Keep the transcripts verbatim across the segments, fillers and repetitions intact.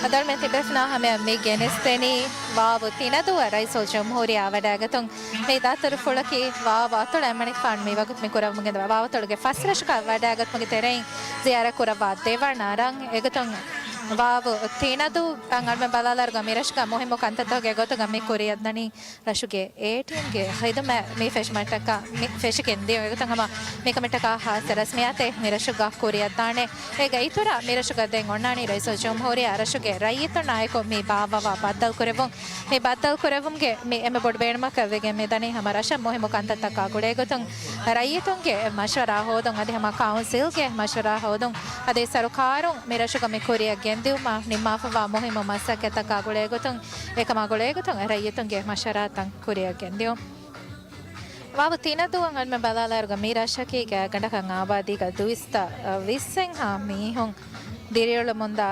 އަދި އަޅުމެން ތިބޭފުޅުންނާ ހަމަޔަށް މި ގެނެސްދެނީ ވާވު ތިނަދޫއަށް ރައީސުލްޖުމްހޫރިއްޔާ ވަޑައިގަތުން. މި ދަތުރުފުޅަކީ ވާވު އަތޮޅަށް އެންމެނަކަށް މި ވަގުތު މި ކުރަމުން ގެންދަވާ ވާވު އަތޮޅުގެ ފަސް ރަށަކަށް ވަޑައިގަތުމުގެ ތެރެއިން ޒިޔާރަތް ކުރައްވާ ދެވަނަ ރަށް. އެގޮތުން ވާވު ތިނަދޫ އަން އަޅުމެން ބަލާލާއިރުގަ މި ރަށުގަ މުހިއްމު ކަންތައްތަކުގެ ގޮތުގަ މި ކުރިއަށްދަނީ ރަށުގެ އޭޓީއެމްގެ ޚިދުމަތް މި ފެށުމަށްޓަކާ، މި ފެށިގެން ދިޔުން. އެގޮތުން ހަމަ މިކަމަށްޓަކާ ޚާއްޞަ ރަސްމިއްޔާތެއް މި ރަށުގަ ކުރިއަށްދާނެ. އޭގެ އިތުރަށް މި ރަށުގަ ދެން އޮންނާނީ ރައީސުލްޖުމްހޫރިއްޔާ ރަށުގެ ރައްޔިތުންނާއެކު މި ބާއްވަވާ ބައްދަލުކުރެއްވުން. މި ބައްދަލުކުރެއްވުމުގެ މި އެންމެ ބޮޑު ބޭނުމަކަށް ވެގެން މި ދަނީ ހަމަ ރަށަށް މުހިއްމު ކަންތައްތަކާ ގުޅޭގޮތުން ރައްޔިތުންގެ މަޝްވަރާ ހޯދުން އަދި ހަމަ ކައުންސިލްގެ މަޝްވަރާ ހޯދުން އަދި ސަރުކާރުން މި ރަށުގަ މި ކުރިއަށް ގެންދިއުމަށް ނިންމާފަވާ މުހިއްމު މަސައްކަތްތަކާ ގުޅޭގޮތުން އެކަމާ ގުޅޭގޮތުން ރައްޔިތުންގެ މަޝްވަރާތައް ކުރިއަށް ގެންދިއުން. ވާވު ތިނަދޫއަށް އަޅުމެން ބަލާލާއިރުގަ މި ރަށަކީ ގާތްގަނޑަކަށް އާބާދީގަ ދުއިސައްތަ ވިއްސެއްހާ މީހުން ދިރިއުޅެމުންދާ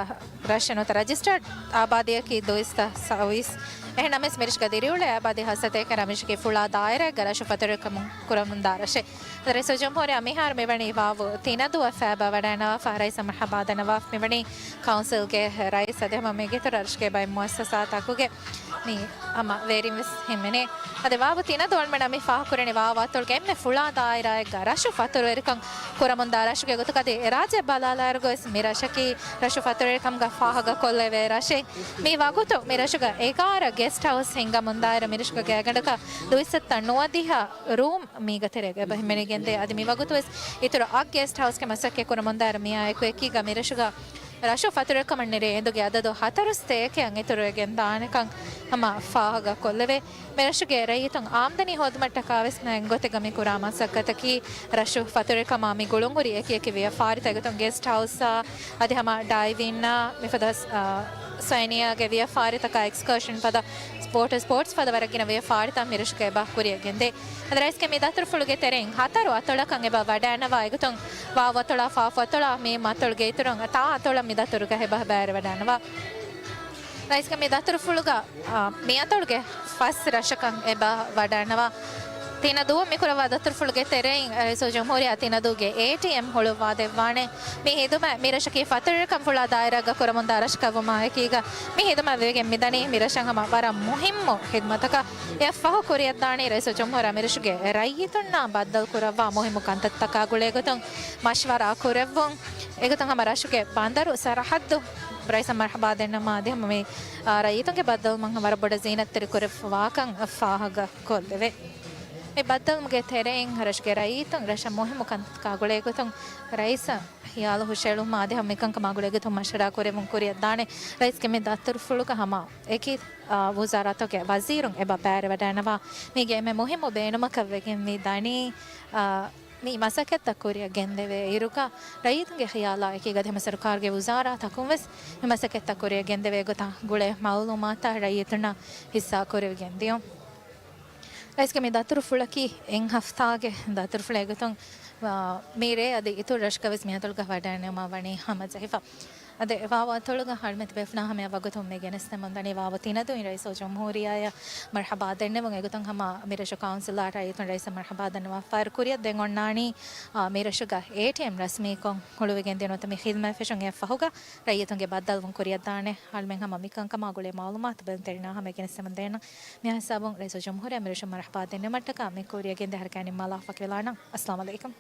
ރަށެއް ނުވަތަ ރަޖިސްޓަރޑް އާބާދީއަކީ ދުއިސައްތަ ސައުވީސް. އެހެންނަމަވެސް މި ރަށުގަ ދިރިއުޅޭ އާބާދީ ހަސަތޭކަ ރަށް މި ރަށަކީ ފުޅާ ދާއިރާއެއްގަ ރަށު ފަތުރުވެރިކަމުން ކުރަމުންދާ ރަށެއް. ރައީސުލްޖުމްހޫރިއްޔާ މިހާރު މިވަނީ ވާވު ތިނަދޫއަށް ފައިބާ ވަޑައިގަންނަވާފަ ރައީސަށް މަރްޙަބާ ދަންނަވާފަ މިވަނީ ކައުންސިލްގެ ރައީސް އަދި ހަމަ މީގެ އިތުރަށް ރަށުގެ ބައެއް މުއައްސަސާތަކުގެ މި ހަމަ ވެރިން ވެސް ހިމެނޭ. އަދި ވާވު ތިނަދޫ އަޅުމެންނަށް މި ފާހަގަކުރަނީ ވާވު އަތޮޅުގެ އެންމެ ފުޅާ ދާއިރާއެއްގަ ރަށު ފަތުރުވެރިކަން ކުރަމުންދާ ރަށުގެ ގޮތުގަ އަދި އެރާއްޖެ ބަލާލާއިރުގަވެސް މި ރަށަކީ ރަށު ފަތުރުވެރިކަމުގަ ފާހަގަކޮށްލެވޭ ރަށެއް. މި ވަގުތު މި ރަށުގަ އެގާރަ ގެސްޓް ހައުސް ހިންގަމުންދާއިރު މި ރަށުގަ ގާތްގަނޑަކަށް ދުއިސައްތަ ނުވަދިހަ ރޫމް މީގަ ތެރޭގަ އެބަ ހިމެނިގެންދޭ. އަދި މި ވަގުތުވެސް އިތުރު އަށް ގެސްޓް ހައުސްގެ މަސައްކަތް ކުރަމުންދާއިރު މިއާ އެކު އެކީގަ މި ރަށުގަ ރަށު ފަތުރުވެރިކަމަށް ނެރޭ އެނދުގެ އަދަދު ހަތަރު ސަތޭކައަށް އިތުރުވެގެން ދާނެކަން ހަމަ ފާހަގަކޮށްލެވޭ. މި ރަށުގެ ރައްޔިތުން އާމްދަނީ ހޯދުމަށްޓަކާވެސް މައިން ގޮތެއްގަ މި ކުރާ މަސައްކަތަކީ ރަށު ފަތުރުވެރިކަމާ މި ގުޅުންހުރި އެކި އެކި ވިޔަފާރިތައް އެގޮތުން ގެސްޓް ހައުސްއާ އަދި ހަމަ ޑައިވިންއާ މިފަދަ ސް-، އާ، ސޮއިނިއާގެ ވިޔަފާރިތަކާ އެކްސްކަރޝަން ފަދަ ސްޕޯޓް، ސްޕޯޓްސް ފަދަ ވަރަށް ގިނަ ވިޔަފާރިތައް މި ރަށުގަ އެބަ ކުރިއަށް ގެންދޭ. އަދި ރައީސްގެ މި ދަތުރުފުޅުގެ ތެރެއިން ހަތަރު އަތޮޅަކަށް އެބަ ވަޑައިގަންނަވާ އެގޮތުން ވާވު އަތޮޅާ، ފާފު އަތޮޅާ، މީމް އަތޮޅުގެ އިތުރުން ތާ އަތޮޅަށް މި ދަތުރުގަ އެބަ ބައިވެރިވަޑައިގަންނަވާ. ރައީސްގެ މި ދަތުރުފުޅުގަ، އާ، މި އަތޮޅުގެ ފަސް ރަށަކަށް އެބަ ވަޑައިގަންނަވާ. ތިނަދޫއަށް މި ކުރައްވާ ދަތުރުފުޅުގެ ތެރެއިން ރައީސުލްޖުމްހޫރިއްޔާ ތިނަދޫގެ އޭޓީއެމް ހުޅުވާދެއްވާނެ. މި ހިދުމަތް މި ރަށަކީ ފަތުރުވެރިކަން ފުޅާ ދާއިރާއެއްގަ ކުރަމުންދާ ރަށަކަށް ވުމާ އެކީގަ މި ހިދުމަތް ވެގެން މިދަނީ މި ރަށަށް ހަމަ ވަރަށް މުހިއްމު ހިދުމަތަކަށް. އެއަށްފަހު ކުރިއަށްދާނީ ރައީސުލްޖުމްހޫރިއްޔާ މި ރަށުގެ ރައްޔިތުންނާ ބައްދަލުކުރައްވާ މުހިއްމު ކަންތައްތަކާ ގުޅޭގޮތުން މަޝްވަރާ ކުރެއްވުން. އެގޮތުން ހަމަ ރަށުގެ ބަނދަރު ސަރަހައްދު ރައީސަށް މަރްޙަބާ ދެންނަމާ އަދި ހަމަ މި، އާ، ރައްޔިތުންގެ ބައްދަލުވުމަށް ވަރަށް ބޮޑަށް ޒީނަތްތެރި ކުރެއްވާކަން ފާހަގަ ކޮށްލެވޭ. މި ބައްދަލުވުމުގެ ތެރެއިން ރަށުގެ ރައްޔިތުން ރަށަށް މުހިއްމު ކަންތައްތަކާ ގުޅޭގޮތުން ރައީސަށް ހިޔާލު ހުށައެޅުމާ އަދި ހަމަ މިކަންކަމާ ގުޅޭގޮތުން މަޝްވަރާ ކުރެއްވުން ކުރިއަށްދާނެ. ރައީސްގެ މި ދަތުރުފުޅުގަ ހަމަ އެކި، އާ، ވުޒާރާތަކުގެ ވަޒީރުން އެބަ ބައިވެރިވަޑައިގަންނަވާ. މީގެ އެންމެ މުހިއްމު ބޭނުމަކަށް ވެގެން މި ދަނީ، އާ، މި މަސައްކަތްތައް ކުރިއަށް ގެންދެވޭ އިރުގަ ރައްޔިތުންގެ ޚިޔާލާ އެކީގަ އަދި ހަމަ ސަރުކާރުގެ ވުޒާރާތަކުން ވެސް މި މަސައްކަތްތައް ކުރިއަށް ގެންދެވޭ ގޮތާ ގުޅޭ މައުލޫމާތާ ރައްޔިތުންނަށް ހިއްސާ ކުރެވިގެން ދިޔުން. ރައީސްގެ މި ދަތުރުފުޅަކީ އެއް ހަފްތާގެ ދަތުރުފުޅެއް ގޮތުން، އާ، މި ރޭ އަދި އިތުރު ރަށުގަވެސް މި އަތޮޅުގަ ވަޑައިނެވުމަށް ވަނީ ހަމަޖެހިފަ. އަދި ވާވު އަތޮޅުގަ އަޅުމެން ތިބޭފުޅުންނާ ހަމަޔަށް ވަގުތުން މި ގެނެސްދެމުންދަނީ ވާވު ތިނަދޫއިން ރައީސުލްޖުމްހޫރިއްޔާއަށް މަރްޙަބާ ދެންނެވުން. އެގޮތުން ހަމަ މި ރަށު ކައުންސިލާ ރައްޔިތުން ރައީސަށް މަރްޙަބާ ދަންނަވާފަ. ކުރިއަށް ދެން އޮންނާނީ، އާ، މި ރަށުގަ އޭޓީއެމް ރަސްމީކޮށް ހުޅުވިގެން ދިޔުނު މި ޚިދުމަތް ފެށުން އެއަށްފަހުގަ ރައްޔިތުންގެ ބައްދަލުވުން ކުރިއަށްދާނެ. އަޅުމެން ހަމަ މިކަންކަމާ ގުޅޭ މައުލޫމާތު ބައެއް ތެރެއިންނާ ހަމަ ގެނެސްދެމުންދޭނަން. މިހާ ހިސާބުން ރައީސުލްޖުމްހޫރިއްޔާ މި ރަށު މަރްޙަބާ ދެންނެވުމަށްޓަކާ މި ކުރިއަށް ގެންދޭ ހަރަކާތް ނިންމާލާފަ ކިޔަން. އައްސަލާމު ޢަލައިކުމް.